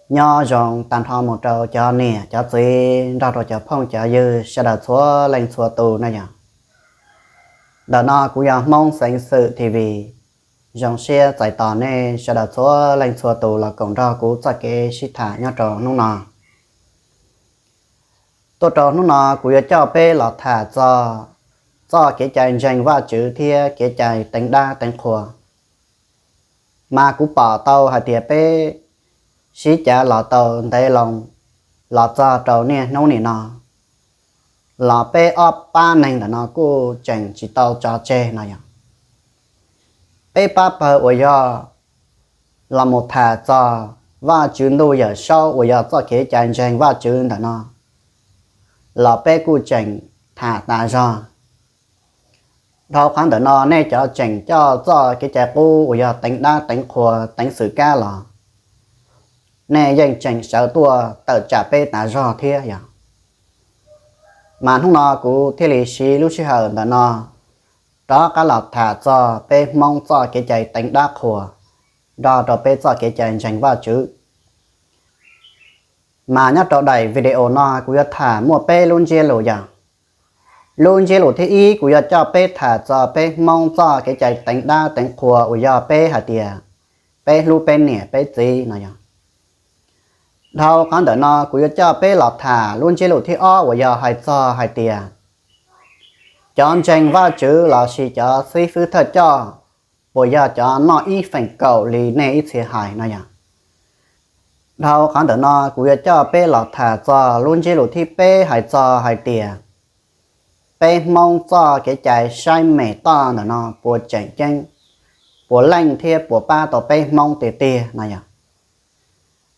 Nyob zoo tag nrho mus rau cov niam cov txiv nrog rau cov phooj cov ywg sawv daws txhua leej txhua tus na yom. Ntawm no kuv yog Hmoob Xeev Xwm T V, zoo siab txais tos nej sawv daws txhua leej txhua tus los koom nrog kuv txoj kev sib tham nyob rau hnub no. Tuaj rau hnub no kuv yuav coj peb los tham txog txoj kev cai ntseeg Vajtswv thiab kev cai teev dab teev qhua. Mas kuv pom tau hais tias peb sib cav los tau ntev loo los txog rau niaj hnub nim no, los peb ob pab neeg ntawm no kuj tseem tsis tau tso tseg no yom. Peb pab pawg uas yog los mus tham txog Vajtswv ntuj yawm saub uas yog txoj kev cai ntseeg Vajtswv ntawm no, los peb kuj tseem tham tas zog. Dhau qhov ntawm no nej cov tseem coj txoj kev cai qub uas yog teev dab teev qhua teev xwm kab los, nej yeej tseem sawv tuaj tawm tsam peb tas zog thiab yom. Mas hnub no kuv thiaj li siv lub sij hawm ntawm no rov qab los tham txog peb Hmoob txoj kev cai teev dab qhua nrog rau peb txoj kev cai ntseeg Vajtswv. Mas nyob rau daim video no kuv yuav tham muaj peb lub ntsiab lus yom. Lub ntsiab lus thib ib kuv yuav coj peb tham txog peb Hmoob txoj kev cai teev dab teev qhua uas yog peb hais tias peb hlub peb niam peb txiv no yom. Dhau qhov ntawm no kuv yuav coj peb los tham lub ntsiab lus thib ob uas yog hais txog hais tias cov ntseeg Vajtswv lossis cov xib fwb thawj coj puas yog cov noj ib feem kaum li nej ib txhia hais no yom. Dhau qhov ntawm no kuv yuav coj peb los tham txog lub ntsiab lus thib peb hais txog hais tias peb Hmoob txoj kev cai saib mem toj ntawm no puas tseem ceeb, puas leej thiab puas pab tau peb Hmoob tiag tiag no yom.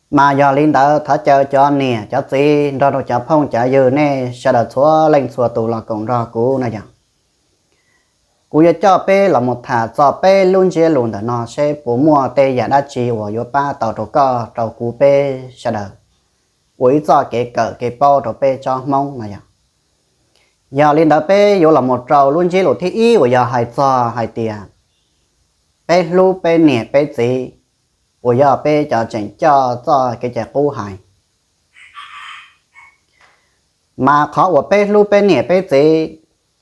Mas yog li ntawd thov caw cov niam cov txiv nrog rau cov phooj cov ywg nej sawv daws txhua leej txhua tus los koom nrog kuv no yom. Kuv yuav coj peb los mus tham txog peb lub ntsiab lus ntawm no seb puas muaj tej yam dab tsi uas yuav pab tau rau koj rau kuv peb sawv daws ua ib txoj kev kawm kev paub rau peb tsob Hmoob no yom. Yog li ntawd peb yuav los mus rau lub ntsiab lus thib ib uas yog hais txog hais tias peb hlub peb niam peb txiv uas yog peb cov tseem coj txoj kev cai qub hais. Mas qhov uas peb hlub peb niam peb txiv,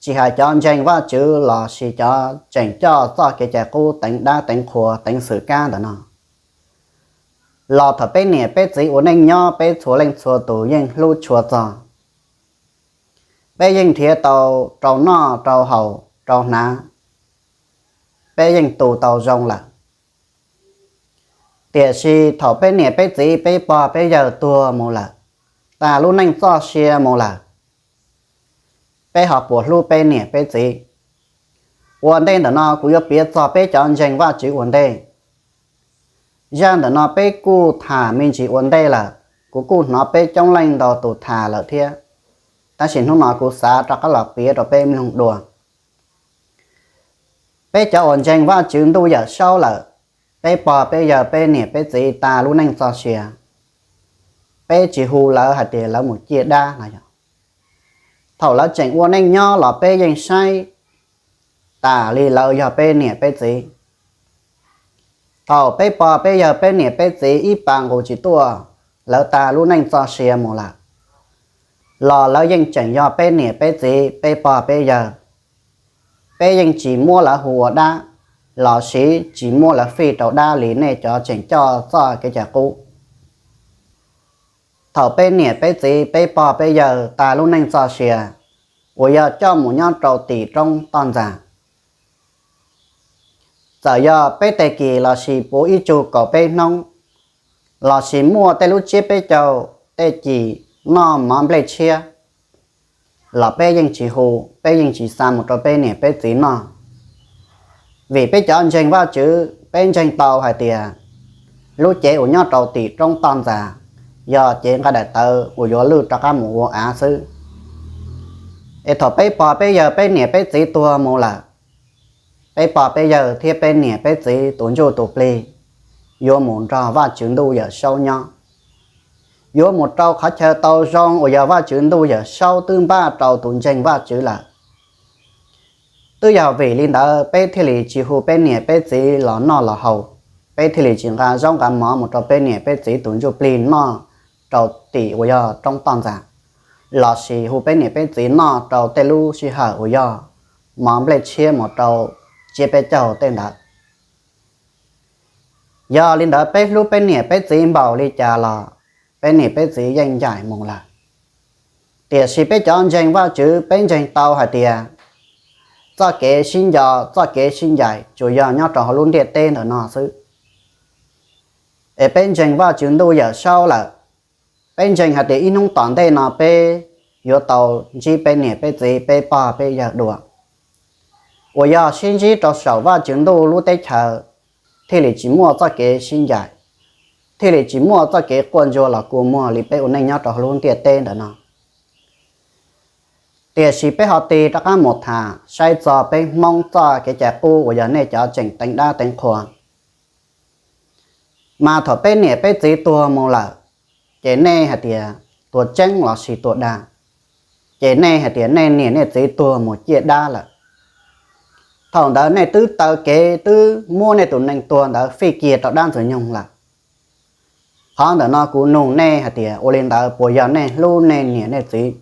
tsis hais cov ntseeg Vajtswv lossis cov tseem coj txoj kev cai qub teev dab teev qhua teev xwm kab ntawm no, los thaum peb niam peb txiv ua neej nyob peb txhua leej txhua tus yeej hlub tshua txog. Peb yeej nrhiav tau rau noj rau haus rau hnav, peb yeej tu tau zoo lawm. Tiam sis thaum peb niam peb txiv peb pog peb yawg tuag mus lawm, tas lub neej txoj sia mus lawm, peb ho puas hlub peb niam peb txiv? Ua ntej ntawm no kuv yuav piav txog peb cov ntseeg Vajtswv ua ntej. Zaj ntawm no peb kuj tham me ntsis ua ntej lawm, kuv kuj hnov peb coob leej ntau tus tham lawm thiab, tab sis hnub no kuv xav rov qab los piav rau peb mloog dua. Peb cov uas ntseeg Vajtswv ntuj yawm saub lawm, peb pog peb yawg peb niam peb txiv tas lub neej txoj sia, peb tsis hu lawv hais tias lawv mus ciaj dab no yog. Thaum lawv tseem ua neej nyob los peb yeej saib tas li lawv yog peb niam peb txiv. Thaum peb pog peb yawg peb niam peb txiv ib pas nqus tsis tuaj, lawv tas lub neej txoj sia mus lawm, los lawv yeej tseem yog peb niam peb txiv peb pog peb yawg. Peb yeej tsis muab lawv hu ua dab, lossis tsis muab lawv fij rau dab li nej cov tseem coj txoj kev cai qub. Thaum peb niam peb txiv peb pog peb yawg tas lub neej txoj sia, uas yog coj mus nyob rau tim roob toj ntxas, txawm yog peb teg kis lossis puv ib tsug kaum peb hnub, lossis muaj tej lub tsiab peb caug, tej cim noj mov nplej tshiab, los peb yeej tsis hu, peb yeej tsis xa mus rau peb niam peb txiv noj. Vim peb cov ntseeg Vajtswv peb ntseeg tau hais tias lub cev uas nyob rau tim roob toj ntxas yog cev nqaij daim tawv uas yuav lwj rov qab mus ua av xwb. Es thaum peb pog peb yawg peb niam peb txiv tuag mus lawm, peb pog peb yawg thiab peb niam peb txiv tus ntsuj tus plig yuav mus nrog Vajtswv ntuj yawm saub nyob, yuav mus rau qhov chaw tau zoo uas yog Vajtswv ntuj yawm saub twb npaj rau tus ntseeg Vajtswv lawm. Twb yog vim li ntawd peb thiaj li tsis hu peb niam peb txiv los noj los haus, peb thiaj li tsis nqa zaub nqa mov mus rau peb niam peb txiv tus ntsuj plig noj rau tim uas yog roob toj ntxas, lossis hu peb niam peb txiv noj rau tej lub sij hawm uas yog mov nplej tshiab mus rau tsiab peb caug tej ntawd. Yog li ntawd peb hlub peb niam peb txiv npaum li cas los peb niam peb txiv yeej ncaim mus lawm. Tiam sis peb cov ntseeg Vajtswv peb ntseeg tau hais tias txoj kev sib nco, txoj kev sib ncaim tsuas yog nyob rau hauv lub ntiaj teb ntawm no xwb. Es peb ntseeg Vajtswv ntuj yawm saub lawm, peb ntseeg hais tias ib hnub tom ntej no peb yuav tau ntsib peb niam peb txiv peb pog peb yawg dua, uas yog sib ntsib rau saum Vajtswv ntuj lub teb chaws, thiaj li tsis muaj txoj kev sib ncaim, thiaj li tsis muaj txoj kev quaj ntsuag los kua muag li peb ua neej nyob rau hauv lub ntiaj teb ntawm no. Tiam sis peb ho tig rov qab mus tham saib txog peb Hmoob txoj kev cai qub uas yog nej cov tseem teev dab teev qhua. Mas thaum peb niam peb txiv tuag mus lawm, ces nej hais tias tuag tseeb lossis tuag dag, ces nej hais tias nej niam nej txiv tuag mus ciaj dab lawm. Thaum ntawd nej twb taw kev twb muab nej tus neeg tuag ntawd fij kiag rau dab ntxwg nyoog lawm. Qhov ntawm no kuv nug nej hais tias ua li ntawd puas yog nej hlub nej niam nej txiv?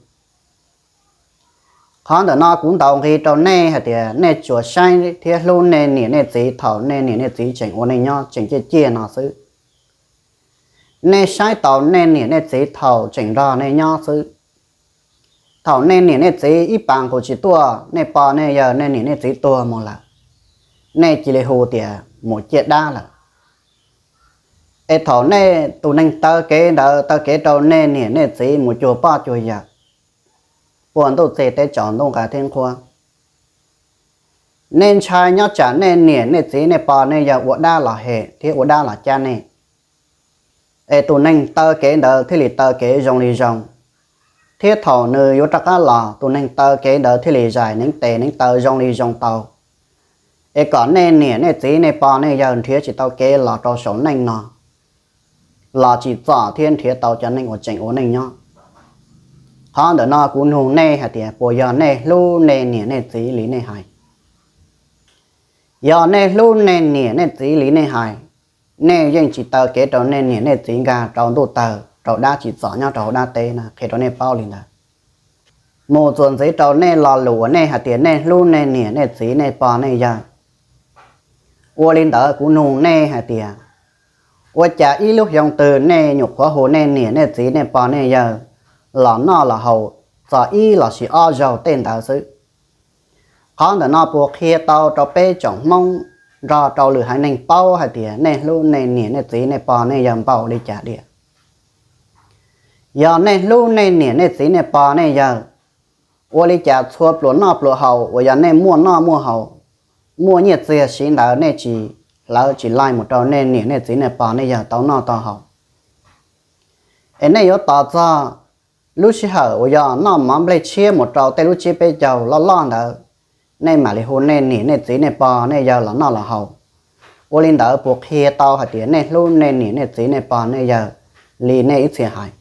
Qhov ntawm no kuv ntaus nqi rau nej hais tias nej tsuas saib thiab hlub nej niam nej txiv thaum nej niam nej txiv tseem ua neej nyob tseem ciaj ciaj no xwb. Nej saib tau nej niam nej txiv thaum tseem nrog nej nyob xwb. Thaum nej niam nej txiv ib pas nqus tsis tuaj, nej pog nej yawg nej niam nej txiv tuag mus lawm, nej cia li hu tias mus ciaj dab lawm. Es thaum nej tus neeg taw kev ntawd taw kev rau nej niam nej txiv mus cuag poj cuag yawm, puag ntuj txig teb tsaus ntuj nqa thiab nqhuab, nej ntshai nyob tsam nej niam nej txiv nej pog nej yawg ua dab los hem thiab ua dab los cab nej. Es tus neeg taw kev ntawd thiaj li taw kev zoo li zoo, thiab thaum nws yuav rov qab los tus neeg taw kev ntawd thiaj li zais neev tes neev taw zoo li zoo tau. Es kom nej niam nej txiv nej pog nej yawg nrhiav tsis tau kev los rau saum neej no, los tsim txom thiab nrhiav tau cov neeg uas tseem ua neej nyob. Qhov ntawm no kuv nug nej hais tias puas yog nej hlub nej niam nej txiv li nej hais? Yog nej hlub nej niam nej txiv li nej hais, nej yeej tsis taw kev rau nej niam nej txiv nkag rau ntuj tawg rau dab tsim txom nyob rau hauv dab teb na, qhia rau nej paub li ntawd. Mus txuas ntxiv rau nej lo lus uas nej hais tias nej hlub nej niam nej txiv nej pog nej yawg. Ua li ntawd kuv nug nej hais tias, ua cas ib lub xyoo twg nej nyuam qhuav hu nej niam nej txiv nej pog nej yawg los noj los haus txog ib lossis ob zaug tej ntawd xwb? Qhov ntawm no puas qhia tau rau peb tsoom Hmoob nrog rau lwm haiv neeg paub hais tias nej hlub nej niam nej txiv nej pog nej yawg npaum li cas tiag? Yog nej hlub nej niam nej txiv nej pog nej yawg, ua li cas txhua pluas noj pluas haus uas yog nej muaj noj muaj haus, muaj nyiaj txiag siv ntawd nej tsis hlawv tsis laij mus rau nej niam nej txiv nej pog nej yawg tau noj tau haus? Es nej yuav tos txog lub sij hawm uas yog noj mov nplej tshiab mus rau tej lub tsiab peb caug loj loj ntawd, nej mam li hu nej niam nej txiv nej pog nej yawg los noj los haus. Ua li ntawd puas qhia tau hais tias nej hlub nej niam nej txiv nej pog nej yawg li nej ib txhia hais?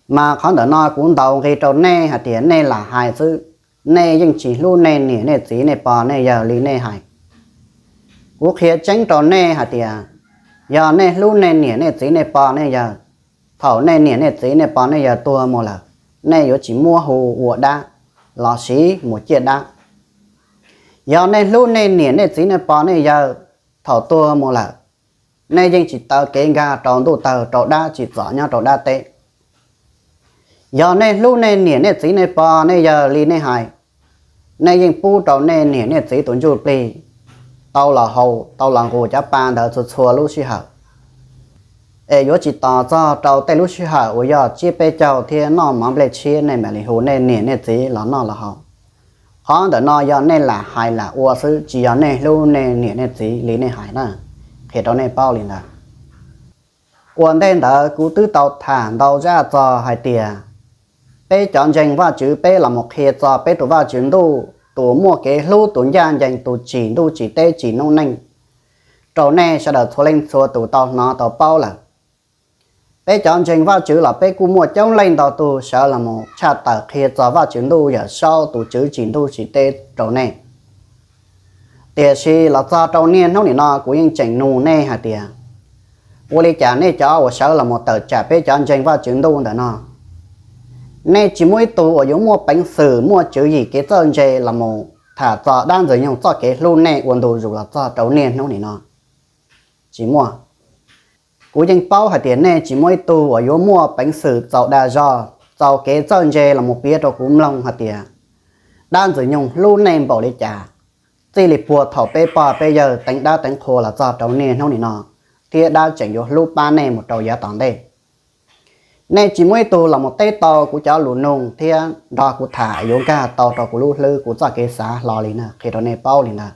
Mas qhov ntawm no kuv ntaus nqi rau nej hais tias nej lam hais xwb, nej yeej tsis hlub nej niam nej txiv nej pog nej yawg li nej hais. Kuv qhia tseeb rau nej hais tias, yog nej hlub nej niam nej txiv nej pog nej yawg, thaum nej niam nej txiv nej pog nej yawg tuag mus lawm, nej yuav tsis muab hu ua dab lossis mus ciaj dab. Yog nej hlub nej niam nej txiv nej pog nej yawg, thaum tuag mus lawm, nej yeej tsis taw kev nkag rau ntuj tawg rau dab tsim txom nyob rau dab teb. Yog nej hlub nej niam nej txiv nej pog nej yawg li nej hais, nej yeej pub rau nej niam nej txiv tus ntsuj plig tau los haus tau los nqus cov pa ntawd txhua txhua lub sij hawm. Es yuav tsis tos txog rau tej lub sij hawm uas yog tsiab peb caug thiab noj mov nplej tshiab nej mam li hu nej niam nej txiv los noj los haus. Qhov ntawm no yog nej lam hais lam ua xwb, tsis yog nej hlub nej niam nej txiv li nej hais na. Qhia rau nej paub li ntawd. Ua ntej ntawd kuv twb tau tham ntau zaj txog hais tias peb cov ntseeg Vajtswv peb los mus qhia txog peb tus Vajtswv ntuj, tus muaj kev hlub, tus ncaj ncees, tus tsim ntuj tsim teb tsim noob neej, rau nej sawv daws txhua leej txhua tus tau hnov tau paub lawm. Peb cov ntseeg Vajtswv los peb kuj muaj coob leej ntau tus sawv los mus tshaj tawm qhia txog Vajtswv ntuj yawm saub, tus Tswv tsim ntuj tsim teb rau nej. Tiam sis los txog rau niaj hnub nim no kuv yeej tseem nug nej hais tias, ua li cas nej cov uas sawv los mus tawm tsam peb cov ntseeg Vajtswv ntuj ntawm no, nej tsis muaj ib tug uas yuav muaj peev xwm muaj tswv yim kev txawj ntse los mus tham txog dab ntxwg nyoog txoj kev hlub nej ua ntu zus los txog rau niaj hnub nim no? Tsis muaj. Kuv yeej paub hais tias nej tsis muaj ib tug uas yuav muaj peev xwm txaus dag zog, txaus kev txawj ntse los mus piav rau kuv mloog hais tias dab ntxwg nyoog hlub nej npaum li cas, txij li puag thaum peb pog peb yawg teev dab teev qhua los txog rau niaj hnub nim no, thiab dab tseem yuav hlub pab nej mus rau yav tom ntej. Nej tsis muaj ib tug los mus teb tau kuv cov lus nug thiab nrog kuv tham yuav nkag tau rau kuv lub hlwb kuv txoj kev xav hlo li na, qhia rau nej paub li ntawd.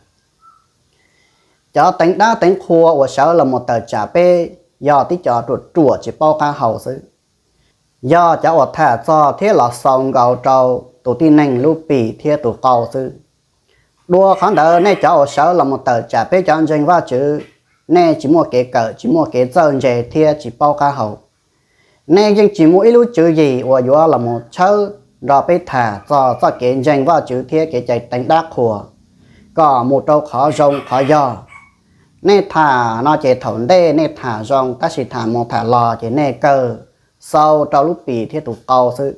Cov teev dab teev qhua uas sawv los mus tawm tsam peb yog tib co ruam ruam tsis paub qab hau xwb, yog cov uas tham txog thiab los xaus nkaus rau tus tib neeg lub pim thiab tus qau xwb. Dua qhov ntawd nej cov uas sawv los mus tawm tsam peb cov ntseeg Vajtswv, nej tsis muaj kev kawm, tsis muaj kev txawj ntse thiab tsis paub qab hau. Nej yeej tsis muaj ib lub tswv yim uas yuav los mus tshawb nrog peb tham txog txoj kev ntseeg Vajtswv thiab kev cai teev dab qhuas kom mus rau qhov zoo qhov yog. Nej tham no ces thaum ntej nej tham zoo, tab sis tham mus tham los ces nej kawg xaus rau lub pim thiab tus qau xwb.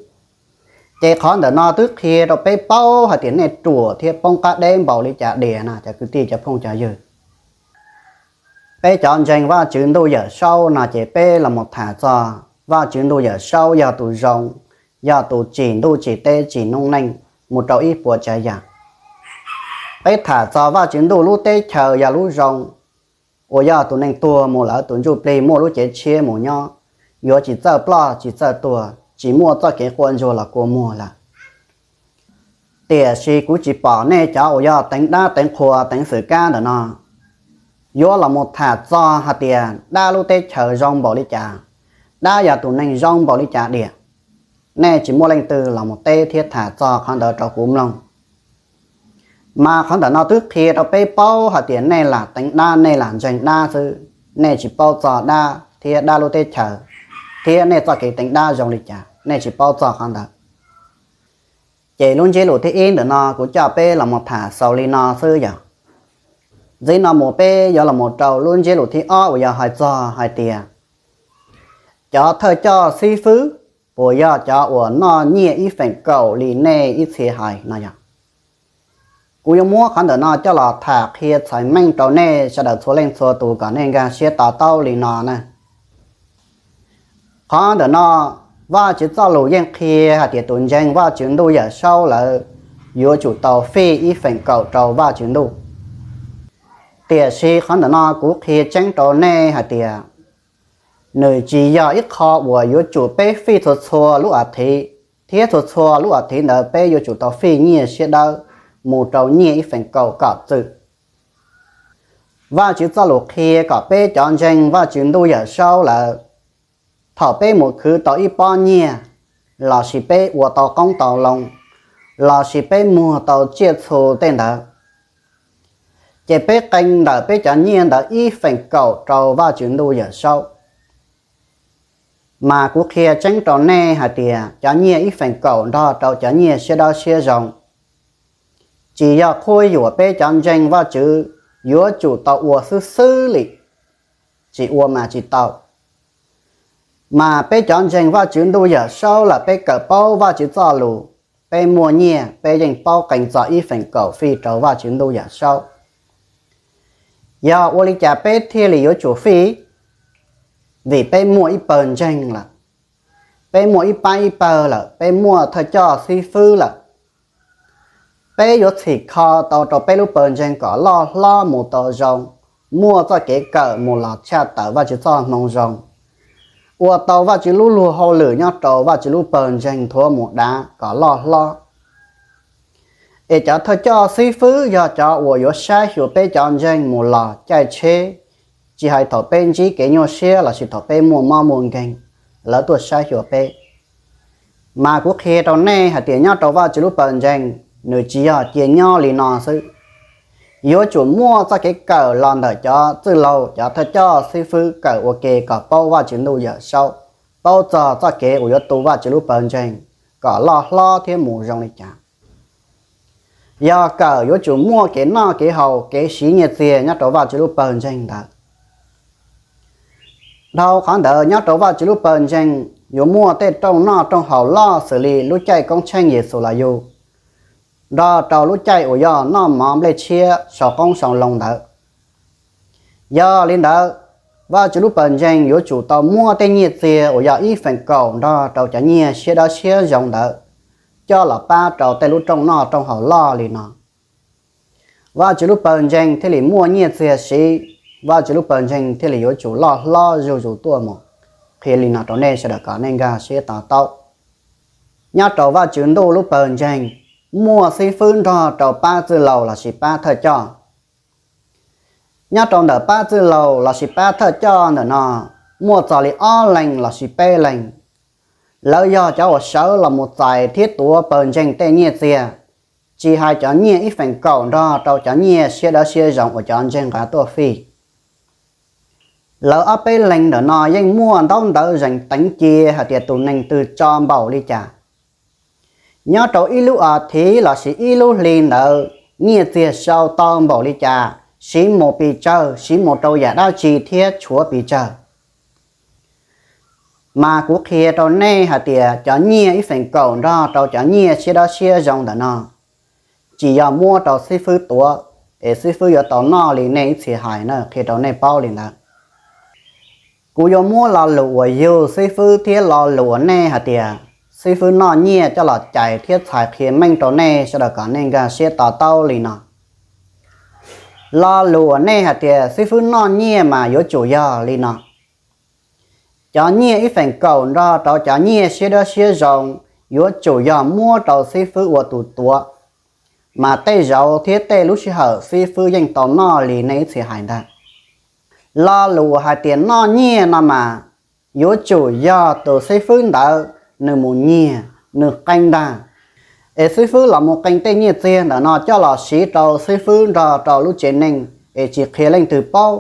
Ces qhov ntawm no twb qhia rau peb paub hais tias nej ruam thiab poob qab deb npaum li cas diam no cov kwv tij cov phooj cov ywg. Peb cov ntseeg Vajtswv ntuj Yawm Saub no ces peb los mus tham txog Vajtswv ntuj Yawm Saub yog tus zoo, yog tus tsim ntuj tsim teb tsim noob neej mus rau ib puas tsav yam. Peb tham txog Vajtswv ntuj lub teb chaws yog lub zoo, uas yog tus neeg tuag mus lawm tus ntsuj plig muaj lub cev tshiab mus nyob, yuav tsis txawj ploj tsis txawj tuag, tsis muaj txoj kev quaj ntsuag los kua muag lawm. Tiam sis kuv tsis pom nej cov uas yog teev dab teev qhua teev xwm kab ntawm no yuav los mus tham txog hais tias dab lub teb chaws zoo npaum li cas, dab yog tus neeg zoo npaum li cas diam. Nej tsis muaj leej twg los mus teb thiab tham txog qhov ntawd rau kuv mloog. Mas qhov ntawm no twb qhia rau peb paub hais tias nej lam teev dab, nej lam ntseeg dab xwb, nej tsis paub txog dab thiab dab lub teb chaws, thiab nej txoj kev teev dab zoo li cas, nej tsis paub txog qhov ntawd. Ces lub ntsiab lus thib ib ntawm no kuv coj peb los mus tham xaus li no xwb yog, ntxiv no mus peb yuav los mus rau lub ntsiab lus thib ob uas yog hais txog hais tias cov thawj coj xib fwb puas yog cov uas noj nyiaj ib feem kaum li nej ib txhia hais no yog. Kuv yuav muab qhov ntawm no coj los tham qhia txhais meej rau nej sawv daws txhua leej txhua tus kom nej nkag siab to taub li no na. Qhov ntawm no, Vajtswv txoj lus yeej qhia hais tias tus ntseeg Vajtswv ntuj Yawm Saub lawm yuav tsum tau fij ib feem kaum rau Vajtswv ntuj. Tiam sis qhov ntawm no kuv qhia tseeb rau nej hais tias nws tsis yog ib qho uas yuav tsum peb fij txhua txhua lub as thiv, thiab txhua txhua lub as thiv ntawd peb yuav tsum tau fij nyiaj siab dawb mus rau nyiaj ib feem kaum kom txwm. Vajtswv txoj lus qhia kom peb cov ntseeg Vajtswv ntuj Yawm Saub lawm, thaum peb mus khwv tau ib pob nyiaj, lossis peb ua tau qoob tau loo, lossis peb muag tau tsiaj txhu tej ntawd, ces peb qee ntawm peb cov nyiaj ntawd ib feem kaum rau Vajtswv ntuj Yawm Saub. Mas kuv qhia tseeb rau nej hais tias cov nyiaj ib feem kaum nrog rau cov nyiaj siab dawb siab zoo tsis yog qhuab yuam peb cov ntseeg Vajtswv yuav tsum tau ua xwb xwb li, tsis ua mas tsis tau. Mas peb cov ntseeg Vajtswv ntuj Yawm Saub lawm peb kawm paub Vajtswv txoj lus, peb muaj nyiaj peb yeej paub qee txog ib feem kaum fij rau Vajtswv ntuj Yawm Saub. Yog ua li cas peb thiaj li yuav tsum fij? Vim peb muaj ib pawg ntseeg lawm, peb muaj ib pab ib pawg lawm, peb muaj thawj coj xib fwb lawm. Peb yuav txhim kho tau rau peb lub pawg ntseeg kom loj hlob mus tau zoo, muaj txoj kev kawm mus los tshaj tawm Vajtswv txoj moo zoo, ua tau Vajtswv lub luag hauj lwm nyob rau Vajtswv lub pawg ntseeg nthuav mus dav kom loj hlob. Es cov thawj coj xib fwb yog cov uas yuav saib xyuas peb cov ntseeg mus los caij tsheb, tsis hais thaum peb ntsib kev nyuaj siab lossis thaum peb muaj mob muaj nkeeg, lawv tuaj saib xyuas peb. Mas kuv qhia rau nej hais tias nyob rau Vajtswv lub pawg ntseeg, nws tsis yog cia nyob li no xwb. Yuav tsum muaj txoj kev kawm los ntawm cov txwj laug, cov thawj coj xib fwb kawm ua ke kom paub Vajtswv ntuj Yawm Saub, paub txog txoj kev uas yuav tu Vajtswv lub pawg ntseeg kom loj hlob thiab mus zoo li cas. Yog kawm yuav tsum muaj kev noj kev haus kev siv nyiaj txiag nyob rau Vajtswv lub pawg ntseeg ntawd. Dhau qhov ntawd nyob rau Vajtswv lub pawg ntseeg yuav muaj tej rooj noj rooj haus loj xws li lub caij koob tsheej Yexus los yug, nrog rau lub caij uas yog noj mov nplej tshiab sau qoob sau loo ntawd. Yog li ntawd, Vajtswv lub pawg ntseeg yuav tsum tau muab tej nyiaj txiag uas yog ib feem kaum nrog rau cov nyiaj siab dawb siab zoo ntawd coj los pab rau tej lub rooj noj rooj haus loj li no. Vajtswv lub pawg ntseeg thiaj li muaj nyiaj txiag siv, Vajtswv lub pawg ntseeg thiaj li yuav tsum loj hlob zuj zus tuaj mus. Qhia li no rau nej sawv daws kom nej nkag siab to taub. Nyob rau Vajtswv ntuj lub pawg ntseeg, muaj xib fwb nrog rau pab txwj laug lossis pab thawj coj. Nyob rau ntawm pab txwj laug lossis pab thawj coj ntawm no, muaj txog li ob leeg lossis peb leeg. Lawv yog cov uas sawv los mus txais thiab tuav pawg ntseeg tej nyiaj txiag, tsis hais cov nyiaj ib feem kaum nrog rau cov nyiaj siab dawb siab zoo uas cov ntseeg nqa tuaj fij. Lawv ob peb leeg ntawm no yeej muaj ntaub ntawv zees teev cia hais tias tus neeg twg tso npaum li cas. Nyob rau ib lub as thiv lossis ib lub hli ntawd, nyiaj txiag sau tau npaum li cas, siv mus pes tsawg, siv mus rau yam dab tsi thiab tshuav pes tsawg. Mas kuv qhia rau nej hais tias cov nyiaj ib feem kaum nrog rau cov nyiaj siab dawb siab zoo ntawm no, tsis yog muab rau xib fwb tuav, es xib fwb yuav tau noj li nej ib txhia hais na, qhia rau nej paub li ntawd. Kuv yuav muab lo lus uas yug xib fwb thiab lo lus uas nej hais tias xib fwb noj nyiaj coj los cais thiab txhais qhia meej rau nej sawv daws kom nej nkag siab to taub li no. Lo lus uas nej hais tias xib fwb noj nyiaj mas yuav tsum yog li no. Cov nyiaj ib feem kaum nrog rau cov nyiaj siab dawb siab zoo yuav tsum yog muab rau xib fwb ua tus tuav, mas tej zaum thiab tej lub sij hawm xib fwb yeej tau noj li nej ib txhia hais ntag. Lo lus uas hais tias noj nyiaj no mas yuav tsum yog tus xib fwb ntawd nws mus nyiag, nws qee ntag, es xib fwb los mus qee tej nyiaj txiag ntawm no coj los siv rau xib fwb nrog rau lub tsev neeg es tsis qhia leej twg paub,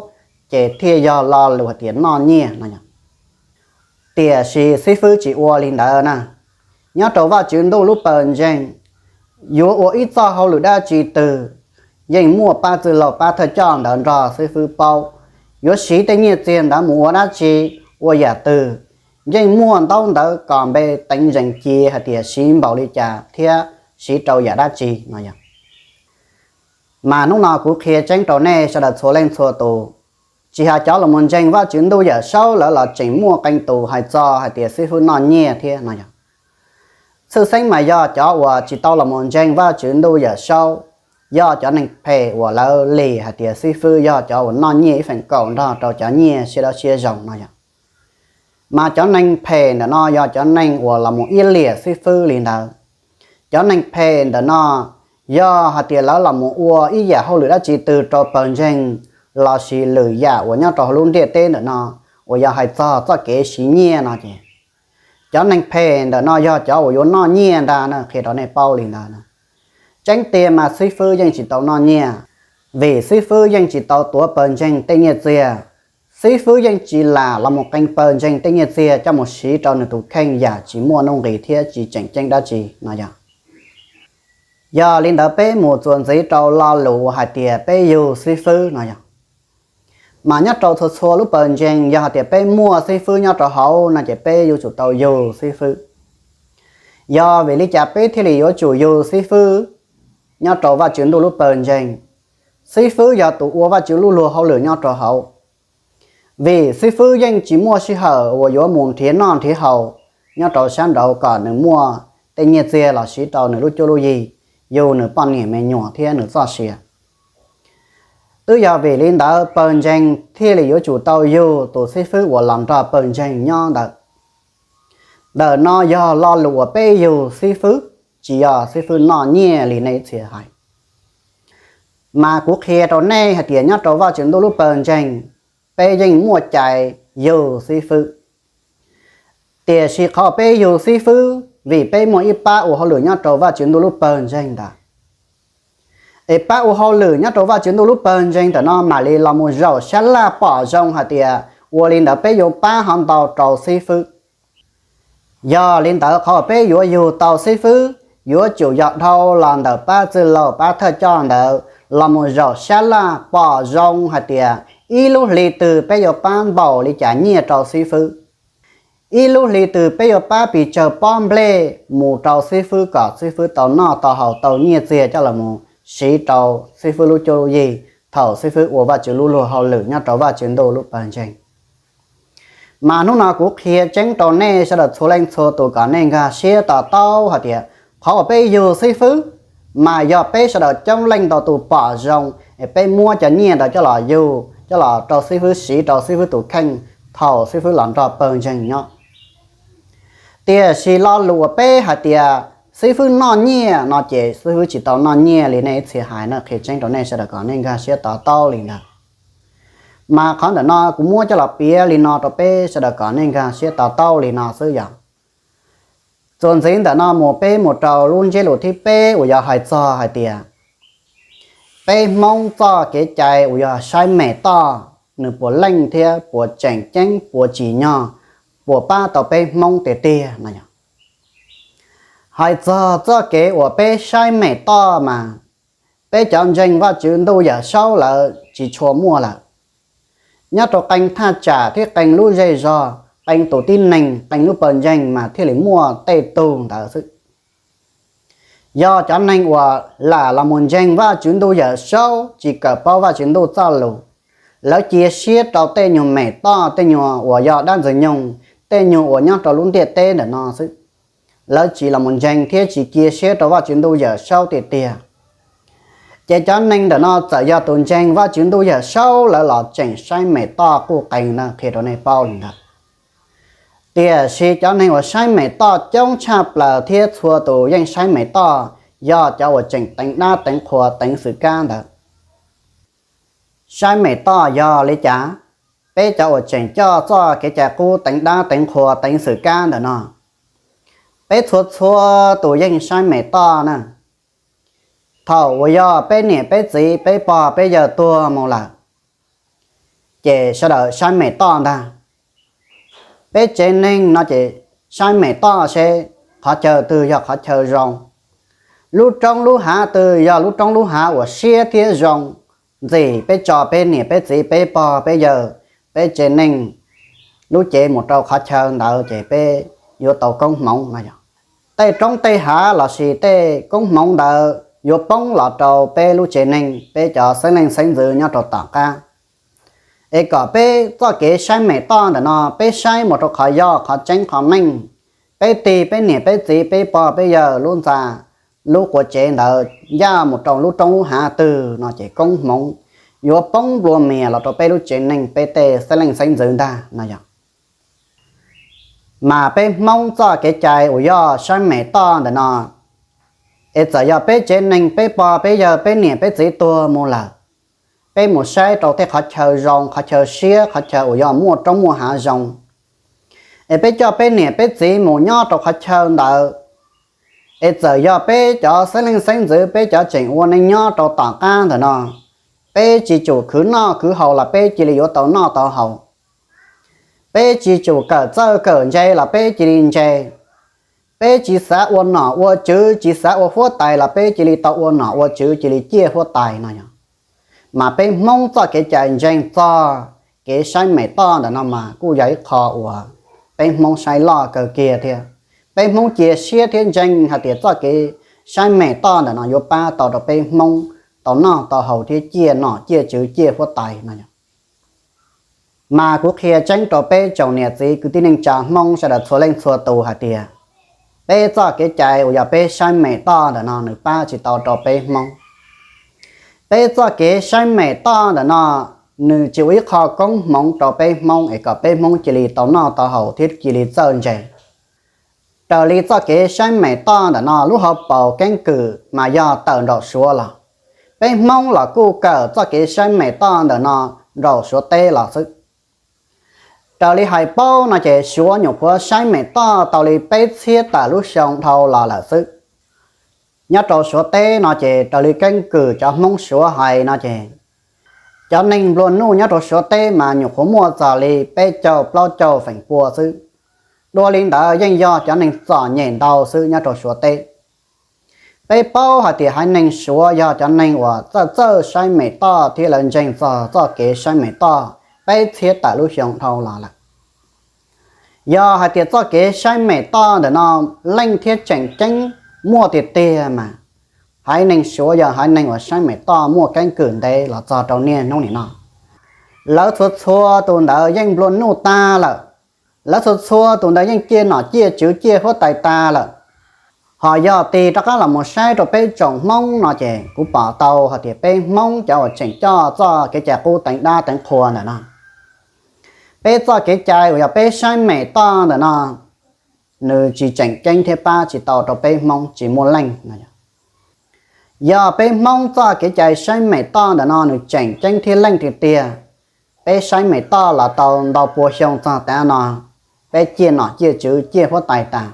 ces thiaj yog lo lus hais tias noj nyiaj no. Tiam sis xib fwb tsis ua li ntawd na. Nyob rau Vajtswv ntuj lub pawg ntseeg, yuav ua ib txoj hauj lwm dab tsi twg, yeej muaj pab txwj laug pab thawj coj ntawd nrog xib fwb paub. Yuav siv tej nyiaj txiag ntawd mus ua dab tsi, ua yam twg, yeej muaj ntaub ntawv kom npe teev zees cia hais tias siv npaum li cas thiab siv rau yam dab tsi no yog. Mas hnub no kuv qhia tseeb rau nej sawv daws txhua leej txhua tus, tsis hais cov los mus ntseeg Vajtswv ntuj yawm saub lawv los tseem muaj qee tus hais txog hais tias xib fwb noj nyiaj thiab no yog. Tshwj xeeb mas yog cov uas tsis tau los mus ntseeg Vajtswv ntuj yawm saub, yog cov neeg phem uas lawv lim hais tias xib fwb yog cov uas noj nyiaj ib feem kaum nrog rau cov nyiaj siab dawb siab zoo no yog. Mas cov neeg phem ntawm no yog cov neeg uas los mus iab liam xib fwb li ntawd. Cov neeg phem ntawm no yog hais tias lawv los mus ua ib yam hauj lwm dab tsi twg rau pawg ntseeg lossis lwm yam uas nyob rau hauv lub ntiaj teb ntawm no uas yog hais txog txoj kev siv nyiaj no ces, cov neeg phem ntawm no yog cov uas yuav noj nyiaj ntag na, qhia rau nej paub li ntawd. Tseeb tiag mas xib fwb yeej tsis tau noj nyiaj, vim xib fwb yeej tsis tau tuav pawg ntseeg tej nyiaj txiag. Xib fwb yeej tsis lam los mus qee pawg ntseeg tej nyiaj txiag coj mus siv rau nws tus kheej yam tsis muaj nuj nqis thiab tsis tseem ceeb dab tsi no yog. Yog li ntawd peb mus txuas ntxiv rau lo lus uas hais tias peb yug xib fwb no yog. Mas nyob rau txhua txhua lub pawg ntseeg yog hais tias peb muaj xib fwb nyob rau hauv no ces peb yuav tsum tau yug xib fwb. Yog vim li cas peb thiaj li yuav tsum yug xib fwb nyob rau Vajtswv ntuj lub pawg ntseeg? Xib fwb yog tus ua Vajtswv lub luag hauj lwm nyob rau hauv. Vim xib fwb yeej tsis muaj sij hawm uas yuav mus nrhiav noj nrhiav haus nyob rau sab nraud kom nws muaj tej nyiaj txiag los siv rau nws lub cuab lub yig, yug nws poj niam me nyuam thiab nws txoj sia. Twb yog vim li ntawd pawg ntseeg thiaj li yuav tsum tau yug tus xib fwb uas los nrog pawg ntseeg nyob ntawd. Ntawm no yog lo lus uas peb yug xib fwb, tsis yog xib fwb noj nyiaj li nej txhia hais. Mas kuv qhia rau nej hais tias nyob rau Vajtswv ntuj lub pawg ntseeg, peb yeej muaj cai yug xib fwb. Tiam sis qhov peb yug xib fwb vim peb muaj ib pab ua hauj lwm nyob rau Vajtswv ntuj lub pawg ntseeg ntawd. Es pab ua hauj lwm nyob rau Vajtswv ntuj lub pawg ntseeg ntawm no mam li los mus zaum sab laj pom zoo hais tias ua li ntawd peb yuav pab ho ntau rau xib fwb. Yog li ntawd qhov peb yuav yug tau xib fwb, yuav tsum yog dhau los ntawm pab txwj laug pab thawj coj ntawd los mus zaum sab laj pom zoo hais tias ib lub hli twg peb yuav pab npaum li cas nyiaj rau xib fwb. Ib lub hli twg peb yuav pab pes tsawg pob nplej mus rau xib fwb kom xib fwb tau noj tau haus tau nyiaj txiag coj los mus siv rau xib fwb lub cuab lub yig thaum xib fwb ua Vajtswv lub luag hauj lwm nyob rau Vajtswv ntuj lub pawg ntseeg. Mas hnub no kuv qhia tseeb rau nej sawv daws txhua leej txhua tus kom nej nkag siab to taub hais tias qhov uas peb yug xib fwb mas yog peb sawv daws coob leej ntau tus pom zoo es peb muab cov nyiaj ntawd coj los yug coj los rau xib fwb siv rau xib fwb tus kheej thaum xib fwb los nrog pawg ntseeg nyob. Tiam sis lo lus uas peb hais tias xib fwb noj nyiaj no ces xib fwb tsis tau noj nyiaj li nej ib txhia hais no, qhia tseeb rau nej sawv daws kom nej nkag siab to taub li ntawd. Mas qhov ntawm no kuv muab coj los piav li no rau peb sawv daws kom nej nkag siab to taub li no xwb yog. Txuas ntxiv ntawm no mus peb mus rau lub ntsiab lus thib peb uas yog hais txog hais tias peb Hmoob txoj kev cai uas yog saib mem toj nws puas leej thiab puas tseem ceeb puas tsim nyog puas pab tau peb Hmoob tiag tiag no yog. Hais txog txoj kev uas peb saib mem toj mas peb cov ntseeg Vajtswv ntuj yawm saub lawm tsis tshua muaj lawm. Nyob rau qee thaj tsam thiab qee lub zej zog, qee tus tib neeg, qee lub pawg ntseeg mas thiaj li muaj tej tug ntawd xwb. Yog cov neeg uas lam los mus ntseeg Vajtswv ntuj yawm saub tsis kawm paub Vajtswv ntuj txoj lus, lawv cia siab rau tej nyuag mem toj tej nyuag uas yog dab ntxwg nyoog, tej nyuag uas nyob rau lub ntiaj teb ntawm no xwb. Lawv tsis los mus ntseeg thiab tsis cia siab rau Vajtswv ntuj yawm saub tiag tiag. Ces cov neeg ntawm no txawm yog tus ntseeg Vajtswv ntuj yawm saub lawv los tseem saib mem toj quj qees na, qhia rau nej paub li ntawd. Tiam sis cov neeg uas saib mem toj coob tshaj plaws thiab txhua tus yeej saib mem toj yog cov uas tseem teev dab teev qhua teev xwm kab ntawd. Saib mem toj yog li cas? Peb cov uas tseem coj txoj kev cai qub teev dab teev qhua teev xwm kab ntawm no, peb txhua txhua tus yeej saib mem toj na. Thaum uas yog peb niam peb txiv peb pog peb yawg tuag mus lawm, ces sawv daws saib mem toj ntag. Peb tsev neeg no ces saib mem toj seb qhov chaw twg yog qhov chaw zoo, lub roob lub hav twg yog lub roob lub hav uas siab thiab zoo, ntxim peb tso peb niam peb txiv peb pog peb yawg peb tsev neeg lub cev mus rau qhov chaw ntawd ces peb yuav tau koob hmoov no yog. Tej roob tej hav lossis tej koob hmoov ntawd yuav poob los rau peb lub tsev neeg peb cov xeeb leej xeeb ntxwv nyob rau tom qab. Es kom peb txoj kev saib mem toj ntawm no peb saib mus rau qhov yog qhov tseeb qhov meej, peb tig peb niam peb txiv peb pog peb yawg lub ntxa lub quav tsev ntawd ncaj mus rau lub roob lub hav twg no ces koob hmoov yuav poob nplua mias los rau peb lub tsev neeg peb tej xeeb leej xeeb ntxwv ntag no yog. Mas peb Hmoob txoj kev cai uas yog saib mem toj ntawm no, es txawm yog peb tsev neeg peb pog peb yawg peb niam peb txiv tuag mus lawm, peb mus saib rau tej qhov chaw zoo qhov chaw siab qhov chaw uas yog muaj roob muaj hav zoo, es peb coj peb niam peb txiv mus nyob rau qhov chaw ntawd, es txawm yog peb cov xeeb leej xeeb ntxwv peb cov tseem ua neej nyob rau tom qab ntawm no, peb tsis tsum khwv noj khwv haus los peb cia li yuav tau noj tau haus. Peb tsis tsum kawm txawj kawm ntse los peb cia li ntse. Peb tsis xav ua nom ua tswv tsis xav ua huab tais los peb cia li tau ua nom ua tswv cia li ciaj huab tais no yog. Mas peb Hmoob txoj kev cai ntseeg txog kev saib mem toj ntawm no mas kuj yog ib qho uas peb Hmoob saib loj kawg kiag thiab. Peb Hmoob cia siab thiab ntseeg hais tias txoj kev saib mem toj ntawm no yuav pab tau rau peb Hmoob tau noj tau haus thiab ciaj nom ciaj tswv ciaj huab tais no yog. Mas kuv qhia tseeb rau peb tsoom niam txiv kwv tij neej tsa Hmoob sawv daws txhua leej txhua tus hais tias peb txoj kev cai uas yog peb saib mem toj ntawm no nws pab tsis tau rau peb Hmoob. Peb txoj kev saib mem toj ntawm no nws tsis ua ib qho koob hmoov rau peb Hmoob es kom peb Hmoob cia li tau noj tau haus thiab cia li txawj ntse. Raws li txoj kev saib mem toj ntawm no lub hauv paus keeb kwm mas yog tawm nraum Suav los, peb Hmoob los kuj kawm txoj kev saib mem toj ntawm no nraum Suav teb los xwb. Raws li hais paub no ces Suav nyuam qhuav saib mem toj tau li peb txhiab tawm lub xyoo dhau los lawm xwb. Nyob rau Suav teb no ces raws li keeb kwm cov Hmoob Suav hais no ces cov neeg nplua nuj nyob rau Suav teb mas nyuam qhuav muaj txog li peb caug plaub caug feem pua xwb. Dua li ntawd yeej yog cov neeg txom nyem ntau xwb nyob rau Suav teb. Peb paub hais tias haiv neeg Suav yog cov neeg uas txawj txawj saib mem toj thiab lawv ntseeg txog txoj kev saib mem toj peb txhiab tawm lub xyoo dhau los lawm. Yog hais tias txoj kev saib mem toj ntawm no leej thiab tseem ceeb muaj tiag tiag mas haiv neeg Suav yog haiv neeg uas saib mem toj muaj keeb kwm ntev los txog rau niaj hnub nim no. Lawv txhua txhua tus ntawd yeej nplua nuj tag lawm, lawv txhua txhua tus ntawd yeej ciaj nom ciaj tswv ciaj huab tais tag lawm. Ho yog tig rov qab los mus saib rau peb tsoom Hmoob no ces kuv pom tau hais tias peb Hmoob cov uas tseem coj txoj kev cai qub teev dab teev qhua ntawm no, peb txoj kev cai uas yog peb saib mem toj ntawm no, nws tsis tseem ceeb thiab pab tsis tau rau peb Hmoob tsis muaj leej no. Yog peb Hmoob txoj kev cai saib mem toj ntawm no nws tseem ceeb thiab leej tiag tiag, peb saib mem toj los tau ntau pua xyoo txog tav no, peb ciaj nom ciaj tswv ciaj huab tais tas,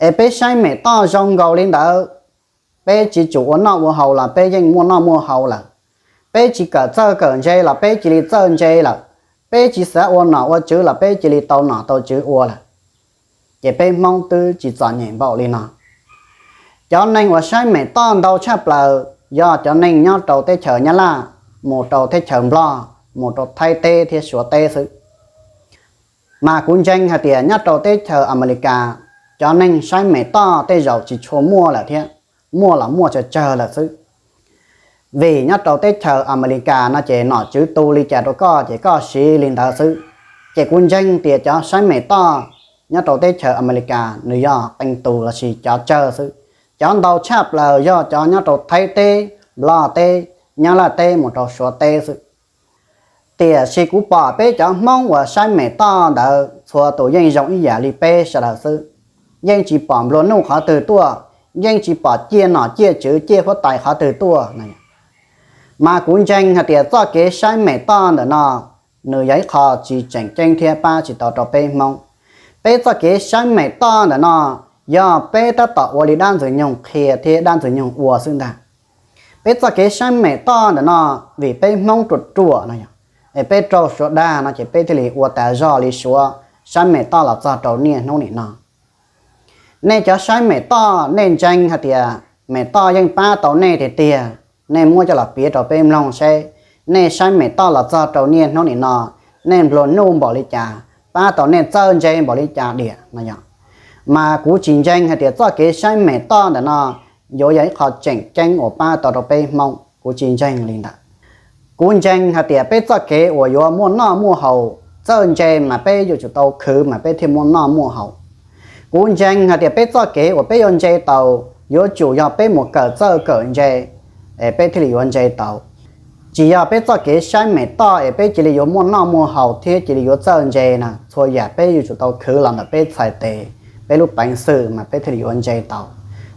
es peb saib mem toj zoo nkaus li ntawd, peb tsis tsum ua noj ua haus los peb yeej muaj noj muaj haus lawm, peb tsis kawm txawj kawm ntse los peb cia li txawj ntse lawm, peb tsis xav ua nom ua tswv los peb cia li tau nom tau tswv ua lawm. Ces peb Hmoob twb tsis txom nyem npaum li no. Cov neeg uas saib mem toj ntau tshaj plaws yog cov neeg nyob rau teb chaws Nyab Laj, mus rau teb chaws Nplog, mus rau Thaib teb thiab Suav teb xwb. Mas kuv ntseeg hais tias nyob rau teb chaws Amelikas, cov neeg saib mem toj tej zaum tsis tshua muaj lawm thiab, muaj los muaj tsawg tsawg lawm xwb. Vim nyob rau teb chaws Amelikas no ces nom tswv tu li cas rau koj ces koj siv li ntawd xwb. Ces kuv ntseeg tias cov saib mem toj nyob rau teb chaws Amelikas nws yog qee tus lossis cov tsawg xwb. Cov ntau tshaj plaws yog cov nyob rau Thaib teb, Nplog teb, Nyab Laj teb mus rau Suav teb xwb. Tiam sis kuv pom peb cov Hmoob uas saib mem toj ntawd txhua tus yeej zoo ib yam li peb sawv daws xwb, yeej tsis pom nplua nuj qhov twg tuaj, yeej tsis pom ciaj nom ciaj tswv ciaj huab tais qhov twg tuaj. Mas kuv ntseeg hais tias txoj kev saib mem toj ntawm no nws yog ib qho tsis tseem ceeb thiab pab tsis tau rau peb Hmoob. Peb txoj kev saib mem toj ntawm no yog peb tab tom ua li dab Ntxwg Nyoog qhia thiab dab Ntxwg Nyoog ua xwb ntag. Peb txoj kev saib mem toj ntawm no vim peb Hmoob ruam ruam no yog, es peb raug Suav dag no ces peb thiaj li ua tas zog li Suav saib mem toj los txog rau niaj hnub nim no. Nej cov saib mem toj nej ntseeg hais tias mem toj yeej pab tau nej tiag tiag, nej muab coj los piav rau peb mloog seb, nej saib mem toj los txog rau niaj hnub nim no, nej nplua nuj npaum li cas, pab tau nej txawj ntse npaum li cas diam no yog. Mas kuv tsis ntseeg hais tias txoj kev saib mem toj ntawm no yuav yog ib qho tseem ceeb uas pab tau rau peb Hmoob, kuv tsis ntseeg li ntawd. Kuv ntseeg hais tias peb txoj kev uas yuav muaj noj muaj haus txawj ntse mas peb yuav tsum tau khwv mas peb thiaj muaj noj muaj haus. Kuv ntseeg hais tias peb txoj kev uas peb yuav ntse taus yuav tsum yog peb mus kawm txawj kawm ntse es peb thiaj li yuav ntse taus. Tsis yog peb txoj kev saib mem toj es peb cia li yuav muaj noj muaj haus thiab cia li yuav txawj ntse na, txhua yam peb yuav tsum tau khwv los ntawm peb txhais tes, peb lub peev xwm mas peb thiaj li yuav ntse taus.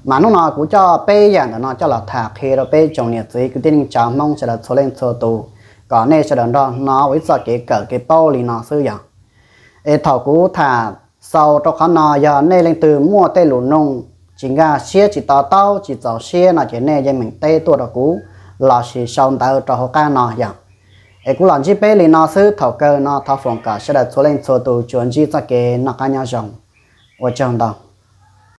Mas hnub no kuv coj peb yam ntawm no coj los tham qhia rau peb tsoom niam txiv kwv tij neej tsa Hmoob sawv daws txhua leej txhua tus, kom nej sawv daws nrog hnov ua ib txoj kev kawm kev paub li no xwb yog. Es thaum kuv tham xaus rau qhov no yog nej leej twg muaj tej lus nug tsis nkag siab tsis to taub tsis txaus siab no ces nej yeej meem teb tuaj rau kuv lossis sau ntawv rau hauv qab no yog. Es kuv los ntsib peb li no xwb, thaum kawg no thov foom kom sawv daws txhua leej txhua tus tsuas ntsib txoj kev noj qab nyob zoo. Ua tsaug ntau.